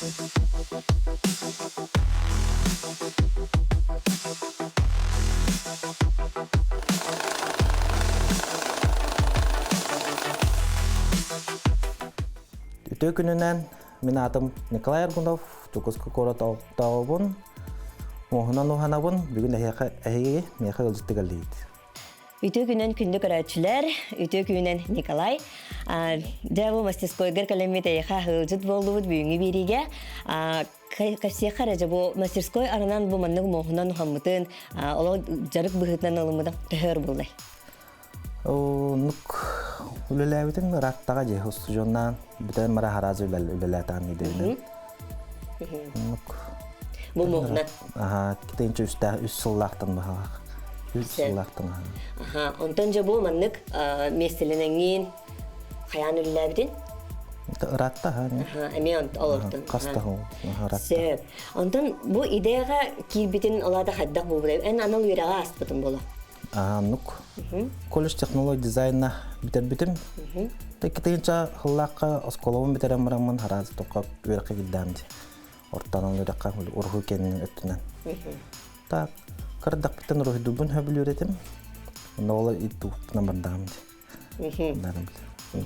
Үтүө күнүнэн, мин аатым Николай Аргунов, Чукуску куорат олохтооҕобун, муоһунан уһанабын, бүгүн эһиэхэ эһиги миэхэ ыалдьыттык кэллигит. Үтүө күнүн күндү көрөөччүлэр, үтүө күнүнэн Николай. Дьэ бу мастерскойгар кэлэммит эйиэхэ ыалдьыт буоллубут бүгүҥҥү биэриигэ. Кэпсиэххэ эрэ дьэ бу мастерской арынан бу маннык муоһунан уһаммытын, олох дьарык быһыытынан ылыммытын төһө өр буоллай? Оннук үлэлээбитим ырааттаҕа дьэ устудьуоннаан бүтэн бара хараас үлэлээтэҕим идэбинэн. Оннук. Бу муоһунан? Аха, китинчэ үстээх үс сыллаахтан баһалаах. Үс сыллаахтан аха. Аха, онтон дьэ бу маннык миэстэлэнэҥҥин хайаан үлэлээбитин? Ыраатта аха. Эмиэ олортон. Хаста ыраатта. Сөп. Онтон бу идеяҕа киирбитин олаата хайдах буолбутай? Эн анал үөрэҕи ааспытын буолуо. Оннук. Колледж технология дизайна бүтэрбитим. Тыкытыынча хыллаахха оскуолабын бүтэрэн бараммын хараас тоққа үөрэххэ киирдэм дии. Ортонон үөрэххэ уруһуй кэннин өттүнэн. Так, кырдахпыттан уруһуйдуубун хөбүлүүр этим. Онно ол итууппунан бардаҕым дии.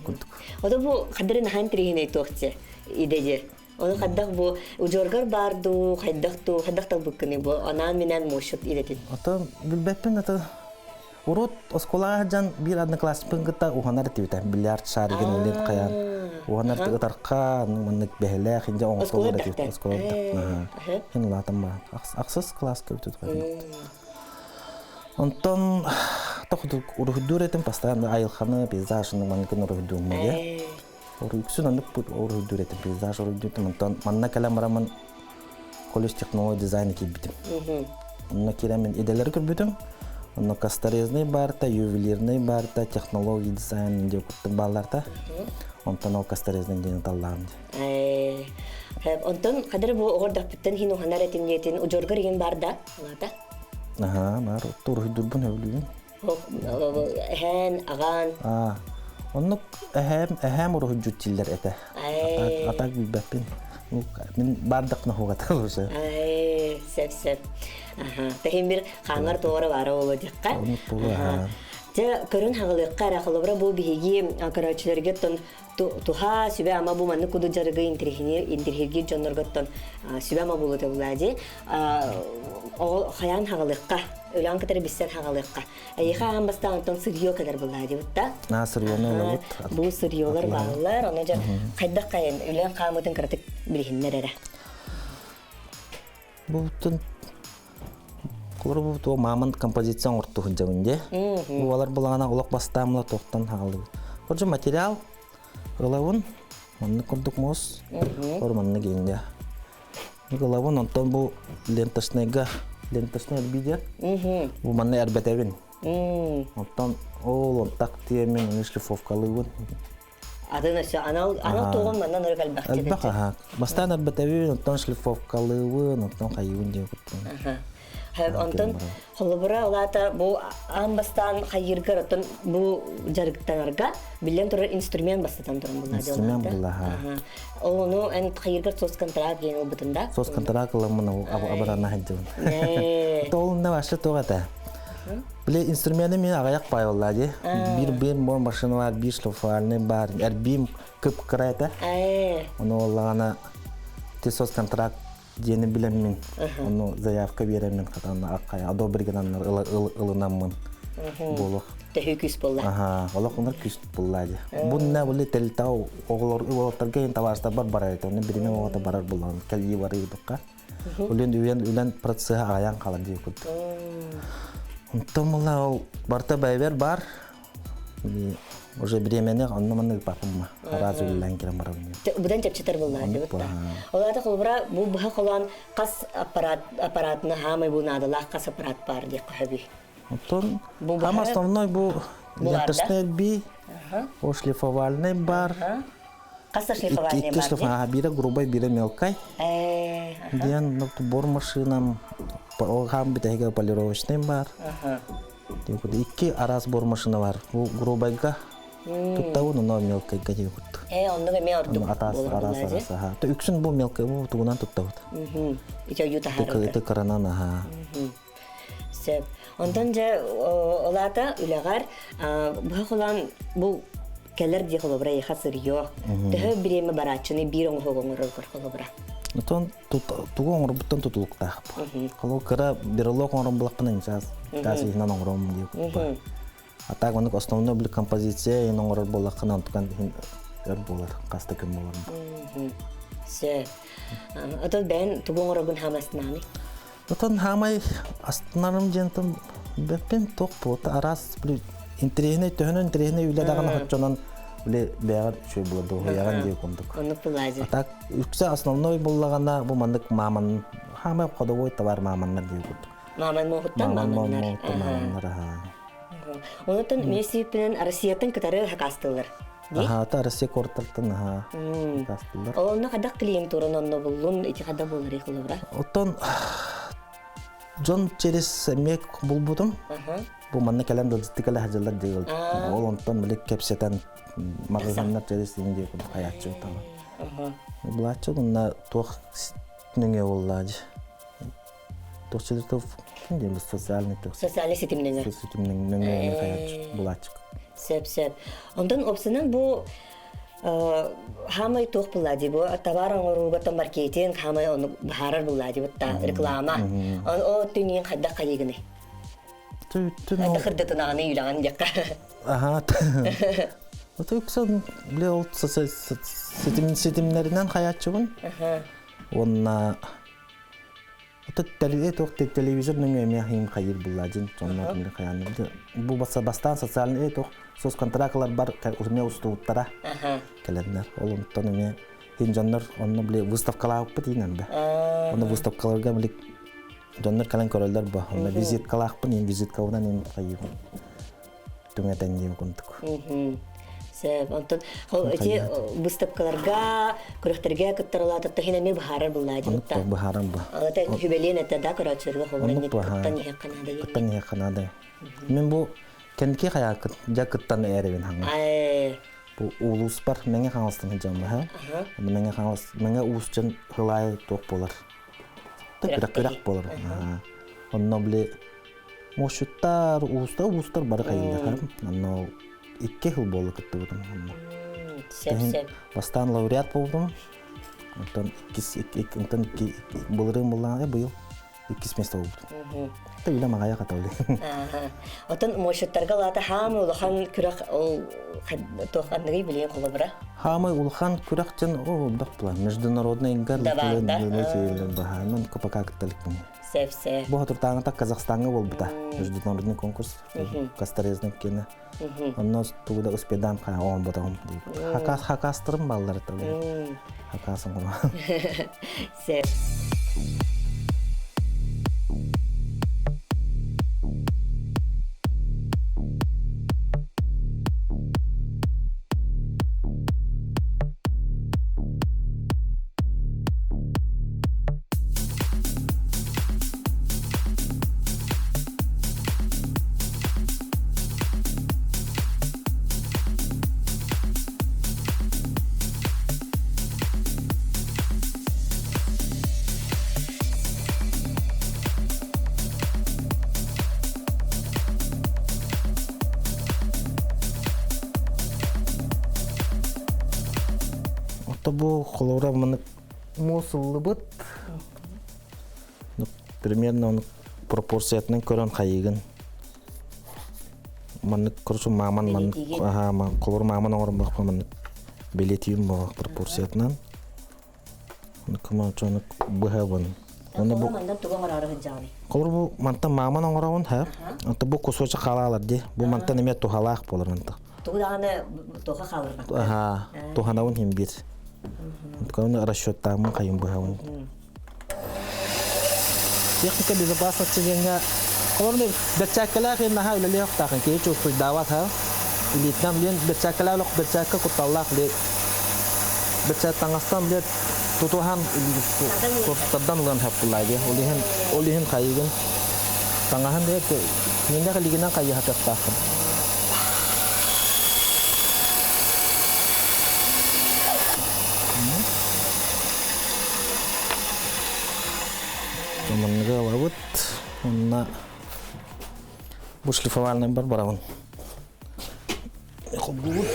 Курдук. Ото бу хадыры нахан тириһинэй туохче идеже. Ону хайдах бу удьуоргар баар дуу, хайдах дуу, хайдах талбыккыный бу анаан-минээн муосчут идэтин? Ото билбэппин ото урут оскуолаҕа сылдьан биир одноклассникпын кытта уһанар этибит бильярд шаригын үлэн хайаан уһанар ытарха маннык бэһэлээх инде оҥостоллор этибит оскуола хин улаатан баран ахсыс класска бүтүт онтон тохтук уруһуйдуур этим постоянно айылханы пейзажны манныгын уруһуйдуум Үксүн оннук уруһуйдуур этим, пейзаж уруһуйдуутум. Онтон манна кэлэн бараммын колледж технология дизайна киирбитим. Онно киирэн мин идэлэри көрбүтүм. Онно косторезный баарта, ювелирный баарта, технология дизайн диэн курдук баалларта. Онтон ол косторезный диэн таллаҕым дии. Онтон хадыр бу оҕордохпуттан хин уханар этим диэтин удьуоргар игин бар да улаата? Аха, бар. Уруһуйдуурбун сөбүлүүбүн. Эһээн, аҕаан. Аа, оннук эһээм, эһээм уруһуйдьут дииллэр этэ. Атак билбэппин. Мин баардахпына хугата уже. Ай, сөп сөп. Аха, тэһин бир хааңар туора баара боло диэххэ. Оннук буолуо, аха. Дьэ, көрүн хаҕылыахха эрэ, холобура бу биһиги көрөөччүлэргэ оттон туһа сүбэ-ама бу маннык куду дьарыгы интириһиргиир дьоннорготтон сүбэ-ама буолута булаа ол хайаан хаҕылыахха өлөөн кытары билсэн хаҕылыахха эйиэхэ аан бастаан онтон сырье кэлэр булаа дибитта аа сырьену ылабыт бу сырьелар бааллар ону дьэ хайдах хайан үлэн хаамытын кыратык билиһиннэр эрэ Бу Холобур бу мааман композиция оҥорту сылдьабын дии. Буолар булаҕына олох бастаамла туохтан хааллыбыт. Короче, материал ылабын, маннык курдук муус, ор маннык иҥҥэ. Ылабын, онтон бу ленточнайга, ленточнай эрбии диэн, бу манна эрбэтэбин. Онтон ол онтак тиэмин шлифовкалыыбын. Атын өссө анал анал туоҕун манна нырык элбэх Элбэх аха. Бастаан эрбэтэбин, онтон шлифовкалыыбын, онтон хайыыбын диэн курдук. Онтон холобура улаата бу аан бастаан хайыыргар оттон бу дьарыктанарга биллэн турар инструмент бастатан туран булла Инструмент булла Ол ону эн хайыыргар соцконтракт диэн ылбытын да? Соцконтракт ыламмын абарана сылдьыбын. Ол онно вообще туох этэ? Били инструмены мин аҕыйах пай болла дии. Биир бим бор машина бар, биир шлифовальный бар, эрбиим кып-кыра этэ. Ону оллаҕына ти соцконтракт диэни билэммин, ону заявка биэрэммин хатанна аккая одобригананнар ылынаммын буолуох. Төһүү күүс буолла. Аха, олох онор күүс буолла дии. Бу не були телтау оҕолор оҕолорторго ин табаарыстарбар барар этэ. Оны бирине оҕото барар булан кэлии барыйдыкка. Үлэн үлэн үлэн процесса аҕайан хаалар дии курдук. Онтон була ол барта бэйбэр бар. Уже бириэмэни онно манна ыыппаппын араас үлэлээн кэлэн барабын. Быдан чэпчэтэр буоллаҕа дии бутта. Ол аата холобура бу быһа холоон хас аппарат аппаратына хаамай бу наадалаах хас аппарат баар диэххэ сөбүй? Оттон хам основной бу ленточный би, шлифовальный бар. Хас шлифовальный бар? Икки шлифовальный, биирэ грубай, биирэ мелкай. Диэн бор машинам, ол хам бүтэһигэ полировочный бар. Икки араас бор машина бар. Бу грубайга. Туттабын онно мелкайга диye курдук. Оннук эмиэ ордук Атаас буолар араас булаажы. араас аха. То үксүн бу мелкай бу тугунан туттабыт. Ити ойуу таһаарарга. Ити кыранан аха. Сөп. Онтон дьэ олаата үлэҕэр быһа холоон бу кэлэр дии холобура эйиэхэ сырьё. Төһө бириэмэ барааччыны биир оҥоһугу оҥороргор холобура? Отон тугу оҥорбуттан тутулуктаах. Холобур кыра берлог оҥорон булахпын инчаас таас иһинэн оҥором диye. А так оннук основной били композиция иһин оҥорор буоллаххына онтукан иһин өр буолар, хаста күн буолар. Сөп. Отон бэйэн тугу оҥороргун хаамастынааны? Отон хаамай астынарым диэн бэппин туох буолта араас били интэриэһинэй төһөнөн интэриэһинэй үлэ даҕаны хоччонон били бэйэҕэр үчүгэй буолар дуоһуйаҕын диye курдук. Оннук булаазы. А так үксэ основной буллаҕына бу маннык мааман хаамай ходовой товар мааманнар диye курдук. Мааман муоһуттан мааманнар. Мааманнар аха. Онотон мен сииппинэн Россияттан кытары хакаастылар. Аха, та Россия кортартан аха хакаастылар. Онно хадах клиентуран онно буллун ити хада буолар холобура. Оттон дьон через эмиэ булбутум. Бу манна кэлэн дылдьытты кэлэ сылдьаллар диye Ол онтон били кэпсэтэн маҕаһыыннар через диye курдук хаyaаччы утама. Булааччы онна туох нөҥө буоллаажы. Туох социальный Социальный ситимнеңе. Ситимнеңе хаyaаччы булааччы. Сөп сөп. Онтон опсынан бу хамай туох буллади бу товар оҥорууга маркетинг хамай ону баһарар буллади бутта реклама. О түнүн хайдах хайыгыны. Түттүн Хырдытынаганы үйләгән якка. Аха. Ото үксэн биле ол ситим ситимнеринен хаяччыбын. Онна Ото телевизор нөҥө эмиэ хим хайыр булладин сонно кимде хаяны. Бу бастаан социальный тох соцконтрактлар бар усме устууттара кэлэннэр. Ол онтон эмиэ хин дьоннор онно биле выставкалаахпыт инэн да. Онно выставкаларга биле дьоннор кэлэн көрөллөр бу. Онно визиткалаахпын, ин визиткабынан ин хайыыбын. Түҥэтэн диэн курдук. Сөп. Онтон эти выставкаларга, күрэхтэргэ кыттарылаататта хин эмиэ быһаарар буллаа Оннук дьыбытта. быһааран бу. Ата хүбэлиэн этэ да көрөөччүлэргэ холобура Оннук бу кыттан иһэххэ наада. Кыттан иһэххэ наада. Мен бу кэнники хайаакыт дьа кыттан эребин хаҥа. Ай. Бу улууспар Мэҥэ Хаҥаластан сылдьаммын ха. Мэҥэ Хаҥалас Мэҥэ уус дьон хылаай туох буолар. Күрэх күрэх буолар. Онно били муосчуттар, уустар, уустар бары хайыллар. Онно икки хыл буола кыттыбытым. Сөп сөп. Бастаан лауреат болдум. Онтон иккис онтон икки былырыын буллаҕа быйыл иккис место болбутум. Та үлэ маҕайа хатабыли. Отон муосчуттарга лаата хаамы улахан күрэх ол туох анныгый билиэн холобура? Хаамай улахан күрэх дьон о дох була международный ингар баһаанан пока кытталыкпын. Сөп сөп. Бу хатуртааҥыта Казахстаҥҥа буолбута международный конкурс Косторезный киэнэ. Онно тугу да успедаам хаа оонботоҕум. Хакас хакастырым баллар табы. Хакасым гума. Сөп. Ото бу холобура маны муосуллубут. Примерно оны пропорциятынан көрөн хайыгын. Маннык короче мааман маннык аха холобура мааман оҥорон бахпа маннык билетиим бо пропорциятынан. Кыма чону быһабын. Оны бу мандан тугу оҥороору сылдьаҕыный? Холобура бу мантан мааман оҥоробун ха. Онто бу кусочек хаалаалар ди. Бу мантан эмиэ тухалаах буолар манта. Тугу даҕаны туха хаалырбат. Аха, туханабын хим бир. Онтуканы расчеттаамын хайын быһабын. Техника безопасности диэҥҥэ холобура бэрчээккэлээх наһаа үлэлиэх киһи чувствуйдаабат ха. Илиитинэн билиэн бэрчээккэлээх олох бэрчээккэ кутталлаах биле бэрчээк таҥастан биле тутуһан тардан ылан хаппыллаа диye. Ол иһин ол иһин хайыгын таҥаһын диye кинилэр илигинэн хайыһатыахтааххын. Манныгы ылабыт. Онно бу шлифовальный бар барабын. Холбуубут.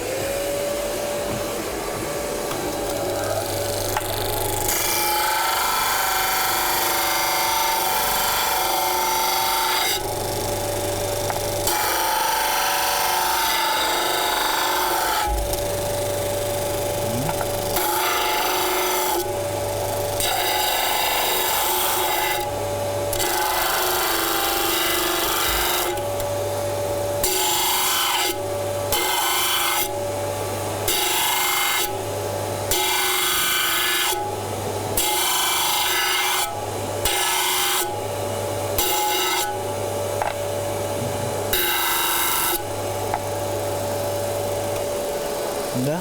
Да,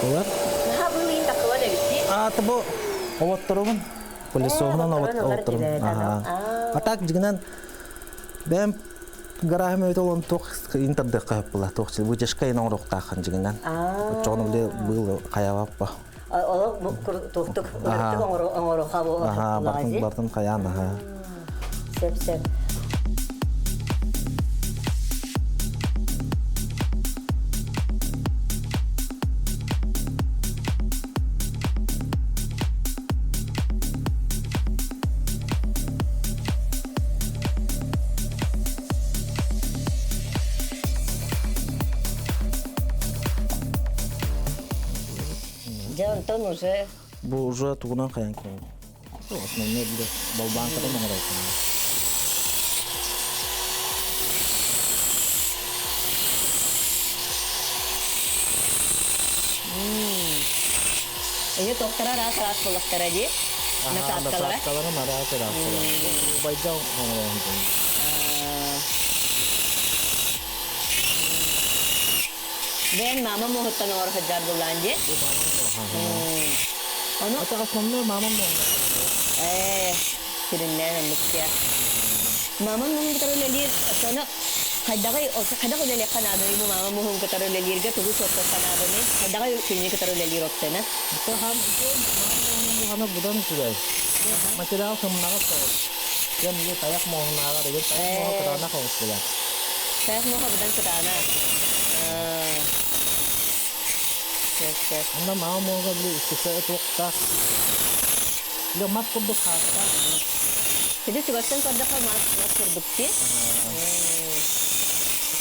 олар. Наһаа былыын такылар эбит. А, бу оботторубун. Пылесоһунан оботторум. А так дигинен бэм гараһым өтө олон туох интердекка хөппула туох вытяжка ин оҥоруохтааххан дьигинэн. Оччоҕуна били быыл хайабаппа. Олох туохтук оҥоруха бартын бартын хайаан аха. Сөп сөп. Дьэ, онтон уже... Бу уже тугунан хайан кэлэн. Основной бile болбаанкадан оҥороллор. Эйэ тоқтара араас араас буоллахтара дии. Насадкалара. Насадкалара араас араас. Байда оҥорон. Бэйэн мама муоһуттан оҥоро сылдьар буоллаан дии. Ону Ата основной мамам Ээ, сүрүннээн оннук дии. Мамам муһун кытары үлэлиир, соно хайдаҕый хайдах үлэлиэххэ нааданый бу мама муһун кытары үлэлииргэ тугу суоттуохха нааданый? Хайдаҕый кинини кытары үлэлиир опцияны? Хам мамам будан үчүгэй. Материал сымнаҕас соҕус. Кэм тайах муоһунааҕар эгер тайах муоһа кытаанах оҕус буолар. Тайах муоһа быдан кытаана. Сөп, сөп. Онно маа муоһа били иккисэ туохтаах. Били мас курдук хаастаах. Ити чугастан көрдөххө мас мас курдук дии.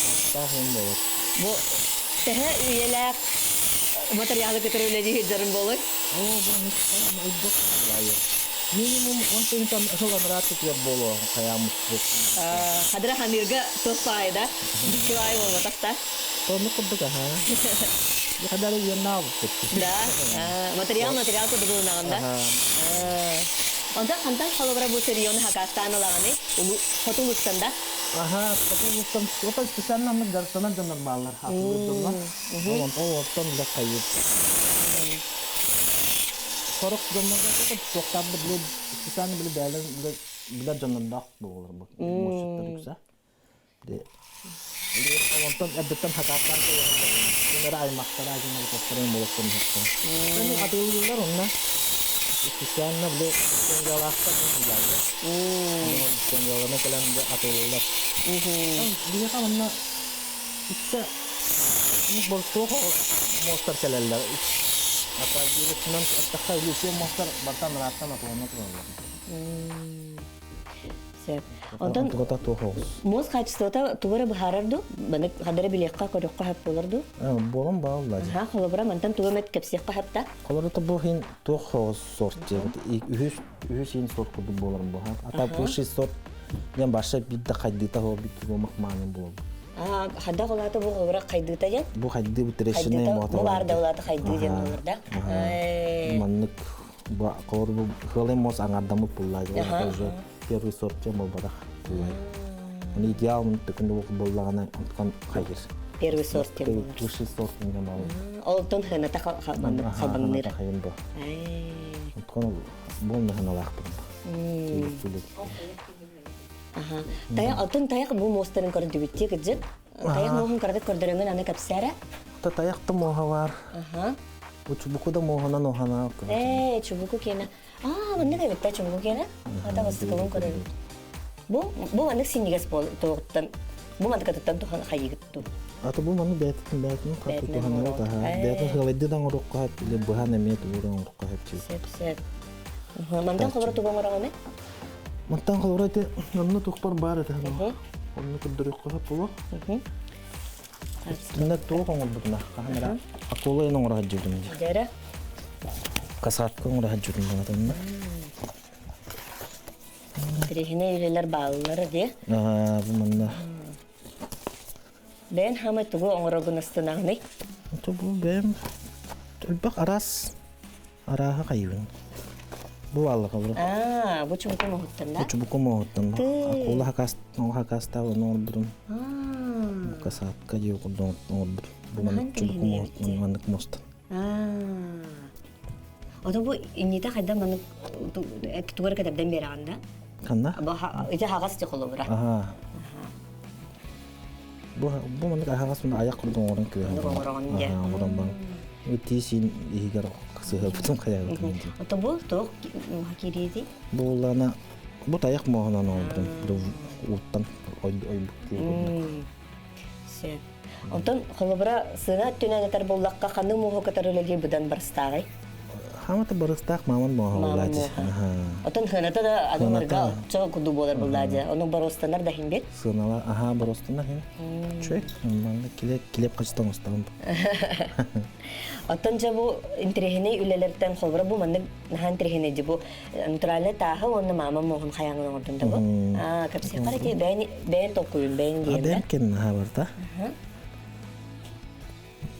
Хаастаах юм болот. Бу төһө үйэлээх материалы кытары үлэлии сылдьарын буолуй? Оо, бу өйдөх Минимум он тыһынтан сыл анараа тутуйар буолуо хайааммыт. Хадра хамирга туох баайда? Дикки баай буолбатах да? Оннук курдук аха. Хадары уеннаабыппыт. Да, материал материал курдук ылынаҕын да? Онтон хантан холобура бу сырьёны хакаастаан ылаҕыный? Хоту улуустан да? Аха, хоту улуустан отой специально оннук дьарыктанар дьоннор бааллар, хаатылыыр дьоннор. Ол оттон да хайыр. Сорох дьоннорго туохтаабыт били специально били бээлэр билэр дьоннордоох буолар бу муосчуттар үксэ. Онтон эрдэттэн хакааттаан кэлэр аймахтара дьоннор тохторун болоттон иһиттэр. Атыылыыллар онно специально били сенгалаахтар булаллар. Сенгаланы кэлэн атыылыыллар. Биһиэхэ манна үксэ болтуох муостар кэлэллэр. Ата биирисинэн эттэххэ Люция муостар бартан ырааттан атыланна тураллар. Сөп. Онтон муос хаачыстыбата тугу эрэ быһаарар дуу? Маны хадара билиэххэ, көрүөххэ сөп буолар дуу? Буолан баалла. Ха, холобура мантан тугу эмэт кэпсиэххэ сөп да? Холобура бу хин туох сорт диэбит. Үһүс үһүс иин сорт курдук буоларын бу. Ата высший сорт диэн баша бир да хайдыта хоо бит тугу маанын буолар. Хадда холата бу холобура хайдыта диэн? Бу хайды бу трещина мота. Бу баарда улаата хайды диэн болар да. Маннык холобура бу хылай мос аңардамыт буллай. Уже первый сорт чем болбадах буллай. Оны идеал төкүндө боллагана онткан хайыр. Первый сорт тем болар. Высший сорт деген болар. Олтон хыната халбанныр. Хайын бу. Онткан бу хыналаах бу. Таяк алтын таяк бу мостарын көрдүбүттии кыдьык. Таяк муоһун кыратык көрдөрөҥүн аны кэпсээрэ. Та таяқты муоха бар. Бу чубуку да муоһунан уһана Ээ, чубуку киэнэ. Аа, маннык эбит да чубуку киэнэ. Ата бастыкылын көрөбүт. Бу бу маннык синньигэс буол туоҕуттан бу мандыкатыттан тухан хайыгыт ту. Ата бу маны бэйэтин бэйэтин хатты Бэйэтинэн туһанара оҥорон. таһа. Ээ. Бэйэтин хылайды да оҥоруохха сөп, или быһан эмиэ тугу оҥоруохха сөп дии. Сөп, сөп. Мантан холобура тугу оҥороҕуный? Мантан холобура ити онно тухпар баар этэ. Онно көрдөрүөххэ сөп буолуо. Итиннэ туох оҥорбутуна хаһан эрэ акула ин оҥоро сылдьыбытым дии. Дьэрэ. Касатка оҥоро сылдьыбытым буолатынна. Интэриэһинэй үлэлэр бааллара дии. Аа, бу манна. Бэйэн хаамай тугу оҥороргун астынаҕыный? Ото бу бэйэм элбэх араас арааһа хайыбын. Бу бааллаха бу. Аа, бу чубуку моһуттан да? Бу чубуку моһуттан. Акула хакас, хакастаах ону оҥорбутум. Аа. Касатка диye курдук оҥорбутум. Бу маннык чубуку моһуттан маннык мостан. Аа. Ото бу иннитэ хайда маннык тугар кэтэрдэн биэрэҕин да? Ханна? Ити хаҕас ти холобура. Аха. Бу бу маннык аһаҕас мын айах курдук оҥорон күөһэ. Оҥороҕун дьэ. Оҥорон бан. Тиисин иһигэр сыһыаппытын хайаабытын дии. Ото бу туох кириити? Бу бу тайах муоһунан оҥорбутум. Ууттан ойбук курдук. Сөп. Онтон холобура сыана өттүнэн этэр буоллахха ханнык муоһу кытары үлэлиир быдан барыстааҕый? Хамата барыстаах мааман муоһа Мааман буолаачы. муоһа. Отон хыаната да аныларга чо курдук буолар буллаадьа. Ону боруостанар да иһин бит. Сыанала аһаа боруостанар иһин. Чөй, манна килиэп килиэп хачытан оҥостабын. Оттон дьэ бу интэриэһинэй үлэлэртэн холобура бу маннык наһаа интэриэһинэй дьэ бу натуральнай тааһы уонна маама муоһун хайаҥын оҥордун да бу. Аа, кэпсиэххэ ити бэйэн бэйэн толкуйун бэйэн диэн Бэйэм кин наһаа барда.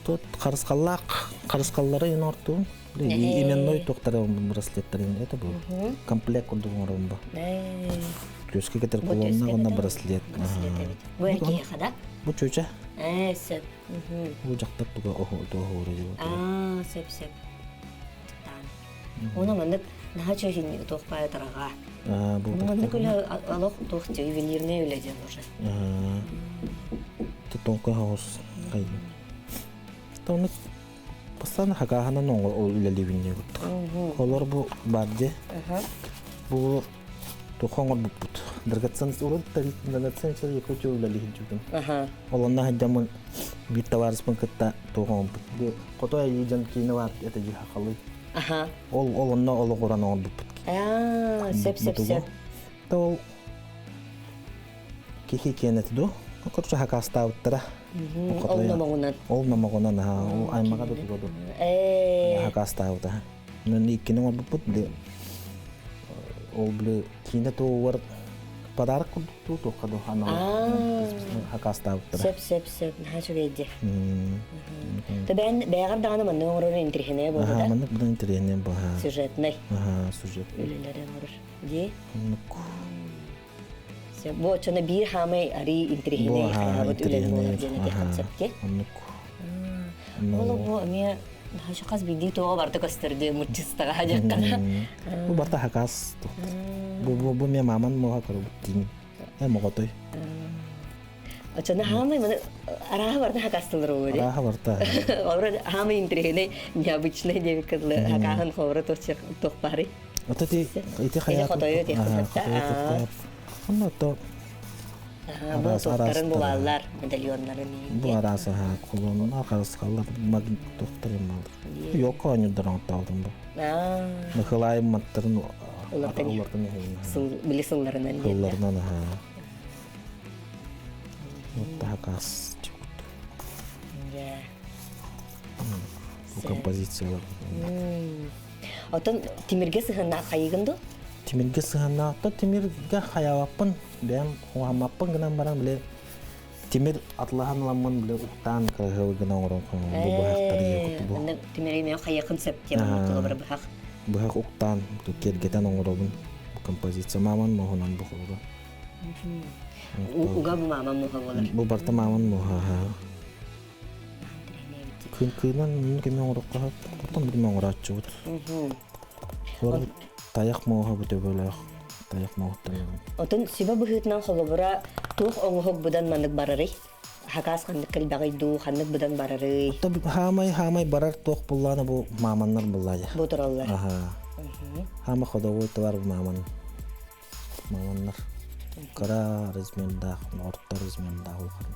Тут харысхаллаах харысхаллары ин ортуун именной туохтары браслеттарын это был комплект курдук оҥоробун бу. Күөскэ кетер колонна уонна браслет. Бу эркиэхэ да? Бу чүчэ. Ээ, сөп. Бу дьахтар туга оһо Аа, сөп сөп. Уна маннык наһаа чөһүн туох баайа тараҕа. Маннык үлэ олох туох ювелирный үлэ диэн уже. Тонко хаос кай. Тону постоянно хакаһанан ол үлэлиибин диэбит. Олор бу барды. Бу туох оҥорбуппут. Драгоценность урут драгоценность Якутия үлэлиһин жүгүн. Олонна хаддамын биир табаарыспын кытта туох оҥорбут. Хотой айыы дьон киинэ бар это дии хахалы. Ол ол онно олоҕуран оҥорбуппут. Аа, сөп сөп сөп. Ол киһи киэнэти ду короче хакастаабыттара. Ол номоҕунан. Ол номоҕунан аха ол аймаҕа да туга ду. Хакастаабыта. Мен иккини оҥорбуппут били ол били киинэ туоугар подарок курдук туу туохха ду анал хакастаабыттара. Сөп сөп сөп наһаа үчүгэй дии. Бэйэн бэйэҕэр даҕаны маннык оҥорор интириэһинэй буолла да? Маннык будан интириэһинэй буолла. Сюжетнай. Аха, сюжет. Үлэлэри оҥорор. Дии. Сөп. Бу оччоно биир хаамай арыы интириэһинэй хайаабыт үлэн буолар диэн этиэххин сөп дии. Оннук. Ол бу эмиэ хас биирдии туоҕа барыта көстөрдүү муччустаҕа дьахтана. Бу барта хакас. Бу бу бу мен маман моха көрбүт тиин. Э моҕотой. Оччоно хаамай маны арааһа барыта хакастылар буолуо дии. Арааһа барыта. Олор хаамай интэриэһинэй необычный диэбит кыдлы хакааһын ховра туох баарый. Ото ти ити хайа хотойу ти хасатта. Онно то Бу туохтарын булаллар медальоннарын. Бу араас аха колонна харысхаллар магнит туохтарын малдар. Йокко оонньуурдар оҥортообутум бу. Михалай маттарын улартан били сылларынан сылларынан аха. Тахакас Бу композициялар. Отон тимиргэ сыһыннаах хайыгын ду? Тимиргэ сыһыннаах тимиргэ хайаабаппын бэйэм хуһаммаппын гынан баран били тимир атлаһан ыламмын били уктаан кыраһыабы гына оҥорон бу быһахтар бу тимири мен хайыахын сөп диэн холобура быһах быһах уктаан киэргэтэн оҥоробун бу композиция мааман моһунан бу холобура уга бу мааман муха болар бу барта мааман муха Күн кыынан кеме оҥороххо оттон бу оҥорооччубут. Олор тайах муоһа бу төбөлөөх тайах муоһуттан Отон сүбэ быһыытынан холобура туох оҥоһук быдан маннык барарый? Хакаас ханнык кэлбэҕий дуу, ханнык быдан барарый? Хаамай хаамай барар туох буллаана бу мааманнар буллаайа. Бу тураллар. Аха. Хаама ходовой товар бу мааман. Мааманнар. Кыра размердаах, орто размердаах улахан.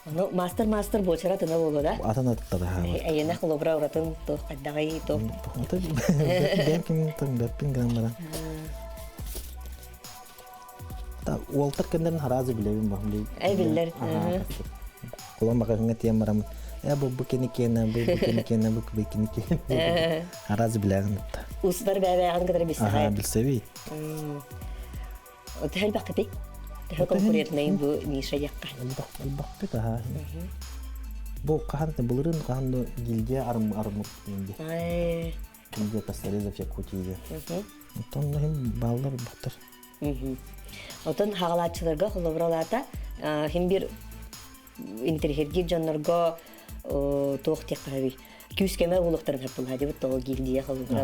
Ну, мастер-мастер буочара тына болу да? Атын аттара хаамар. Эйенэ холобура уратын туох хайдаҕый туох. Бэм ким тон бэппин гынан баран. Уолтар кэннэрин хараазы билэбин бу. Эй биллэр. Кулан бакаҥҥа тиэн барамын. Э бу бу кини киэнэ, бу бу кини киэнэ, бу бу кини киэнэ. Хараазы билэҕин да. Устар бэбээҕин кытары билсэҕэ. Билсэбит. Төһө элбэххитий? Төһө конкурентнай бу ниша диэххэ? Элбэх элбэхпит аха. Бу хаһан былырыын хаһан да гильдия арым арымыт инди. Гильдия косторезов Якутии. Оттон иһин бааллар бахтар. Отон хаҕалааччыларга холобуралаата хим бир интриһиргир дьоннорго туох диэххэ күүскэмэ уулуктарын хаппылаа дебит тоҕо гильдия холобура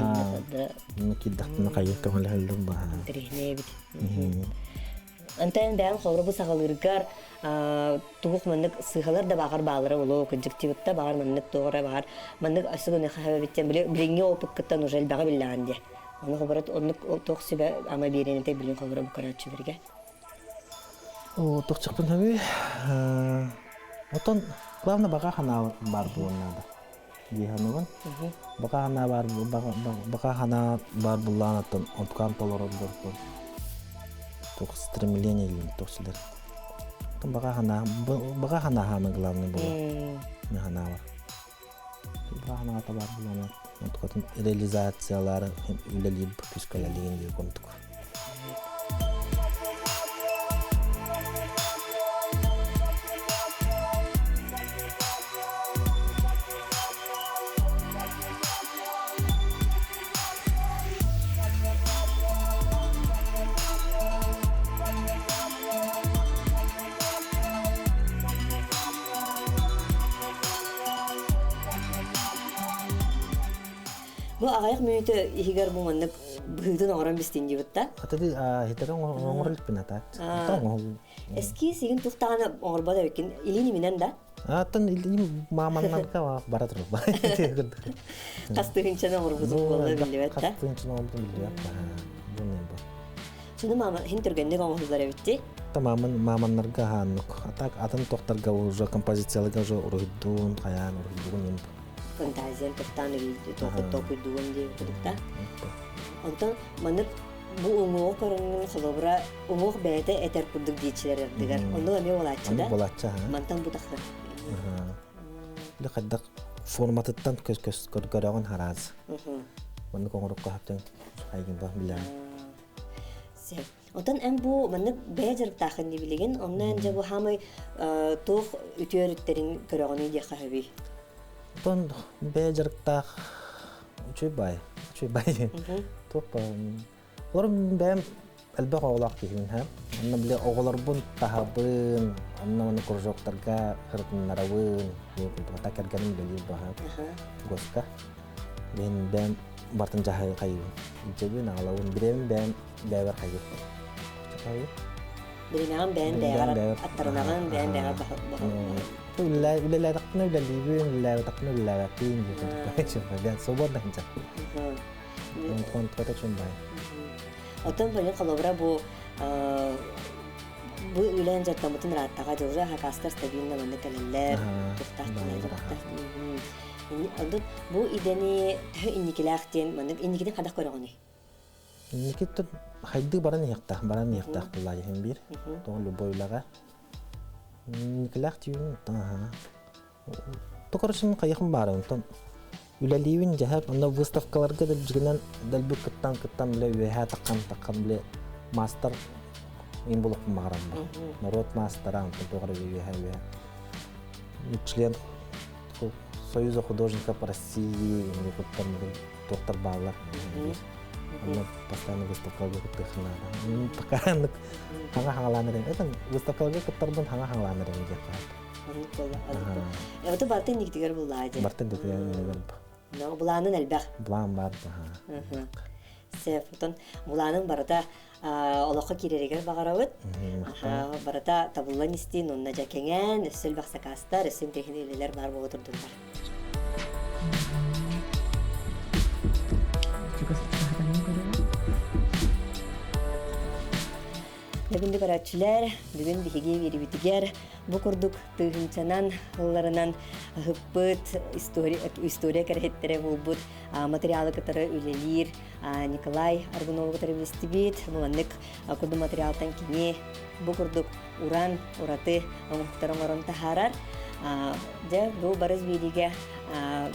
киддахтына хайы көмөлөһөллөр баha интриһинэбит Антен бэйэм холобура бу саҕалыыргар тугух маннык сыыһалар да баҕар баалара болоо кырдьыктыбытта баҕар маннык туоҕара баҕар маннык асыгыны хаһабыттан били билиҥҥи опыккыттан уже элбэҕи биллэҕин диэ ону холобура оннук туох сүбэ ама биэриэн этэй билин холобура бу көрөөччүлэргэ О, тохчахпын хаби. Отон главное баҕа ханаа бар буолуон наада. Дии саныыбын. Баҕа ханаа бар баҕа ханаа бар буллаан оттон онтукаан толороргортон туох стремление диэн туох силэр. Оттон баҕа ханаа баҕа ханаа хаамай главное буолар. Мен ханаа бар. Баҕа ханаата бар буллаан онтукатын реализациялары үлэлиир күскэлэлиин диир курдук. Бу аҕыйах мүнүүтэ иһигэр бу маннык быһыытын оҥорон бистин диэбит да. Атыды хитэрэ оҥорор илпин атаат. Эскиз игин тухтаҕына оҥорбот эбиккин илиин иминэн да. Аттан илиим мааманнарга бара турба. Хас тыһыынчаны оҥорбутум буолла биллибэт да. Хас тыһыынчаны оҥорбутум биллибэт. Бу не бу. Шуну мама хин түргэнник оҥоһуллар эбитти. Маман маманнарга хааннук. Атак атын тохтарга уже композицияларга уже уруһуйдуун, хайаан уруһуйдугун фантазиян тохтаан толкуйдугун диэн курдукта. Онтон маннык бу уҥуоҕу көрөҥҥүн холобура уҥуох бэйэтэ этэр курдук диэччилэр ардыгар. Оннук эмиэ буолааччы да. Буолааччы Мантан бу тахсар. Били хайдах форматыттан көс көс көрөҕүн хараас. Маннык оҥорукка хаптын хайгын ба билэм. Сөп. Отон эн бу маннык бэйэ дьарыктаахын дии билигин, онно эн дьэ бу хаамай туох үтүө өрүттэрин көрөҕүнүй диэххэ сөбүй? Отон бэйэ дьарыктаах үчүгэй баай, үчүгэй баай диэн. Туох Олор бэйэм элбэх оҕолоох киһибин һэ. Онно били оҕолорбун таһабын, онно манна кружоктарга сырытыннарабын, диэн кэргэним үлэлиир баһа госка. Бэйэм бэйэм бартын дьаһайы хайыбын. Илдьэбин, аҕалабын, бирэбин бэйэм бэйэбэр хайыр. Биримэҕин бэйэн бэйэҕэр аттарынаҕын, бэйэн бэйэҕэр Үлэлээтэхпинэ үлэлиибин, үлэлээбэтэхпинэ үлэлээбэппин диэн свободно сылдьар. Онтон чун бай. Оттон били холобура бу бу үлээн дьарыктаммытын ырааттаҕа дьылҕа хакастар стабильно манна кэлэллэр, туохтаах Онтон бу идэни төһө инникилээх диэн маннык инникитин хадах көрөҕүнүй? Инникиттэн хайдыы баран иһиэхтээх, баран иһиэхтээх буоллаа иһин биир. Тоҕо любой үлэҕэ. Инникилээх түүн аха. Токоросун хайыхым баара онтон үлэлиибин дьэһэр онно выставкаларга дэлбигинэн дэлби кыттан кыттан биле үөһээ таххан таххан биле мастер им булукпун баҕарам народ мастера онтон туох эрэ үөһээ үөһээ член Союза художников России куттан туохтар бааллар. Онно постоянно выставкаларга кыттыахха наада. Пока хаҥа хаҥалаан эрэн. Это выставкаларга кыттарбын хаҥа хаҥалаан эрэн диэххэ. Оннук буолла. Оннук. Барты инникитигэр буллаа дии. Барты инникитигэр Но былаанын элбэх. Былаан бар. Сеп, отон буланың барыта олоххо киирэригэр баҕарабыт. Барыта табыллан истин, онно дьэ кэҥээн, өссө элбэх сакаастар, өссө интэриэһинэй үлэлэр баар буола турдуннар. Бүгүн көрөөччүлэр, бүгүн биһиги биэрибитигэр бу курдук тыһыынчанан ылларынан ыһыппыт история, история кэрэһиттэрэ буолбут материалы кытары үлэлиир Николай Аргунову кытары билистибит. Маннык курдук материалтан кини бу курдук уран, ураты оҥоһуктары оҥорон таһаарар. Дьэ, бу барыс биэриигэ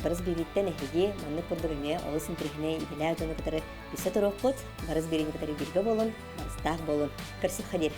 барыс биэрииттэн эһиги маннык курдук эмиэ олус интэриэһинэй идэлээх дьону кытары билсэ туруохпут. Барыс биэриини кытары бииргэ буолун, барыстаах буолун. Көрсүөххэ диэри.